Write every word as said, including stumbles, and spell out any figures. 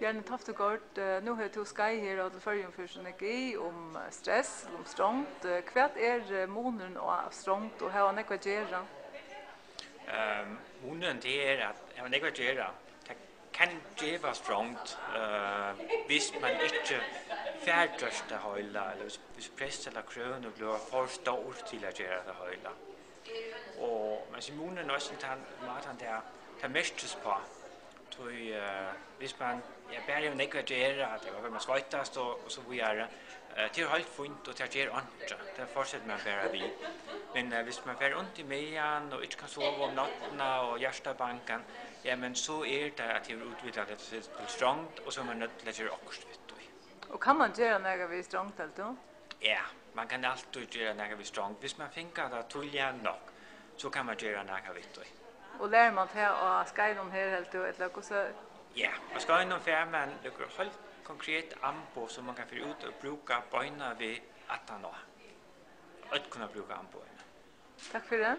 Bjarni Toftegaard, eh, nú hevur tú skeið her á Til Føroyum fyri synergi um, eh, stress, um strongd. Eh, hvat er, eh, munurin á strongd og hava nógv at gera? Ehm, munurin, tað er, at hava nógv at gera, tað kann geva strongd, eh, hvis man ikki fær gjørt tað heila, ella hvis, hvis press ella krøvini blíva for stór til at gera tað heila. Og, men so munurin er eisini tann mátan, tað, tað merkist á. Tí, eh, hvis man, ja, bara hevur nógv at gera, at tað kann vera, man sveitast og, og so víðari, eh, tað er heilt fínt, og tað ger einki. Tað fortsetir man bara við. Men, eh, hvis man fær ont í magan og ikki kann sova um náttina og hjartabankan, ja, men so er tað, at tað hevur útviklað seg til, til strongd, og so er man noydd til at gera okkurt við tí. Og kann man gera nakað við strongd, heldur tú? Ja, man kann altíð gera nakað við strongd. Hvis man fingur tað tíðliga nokk, so kann man gera nakað við tí. Og lærir man tað á skeiðinum her, heldur tú, ella hvussu? Ja, á skeiðinum fær man nøkur heilt konkret amboð, sum man kann fara út og brúka beinanvegin aftaná. Øll kunna brúka amboðini. Takk fyri.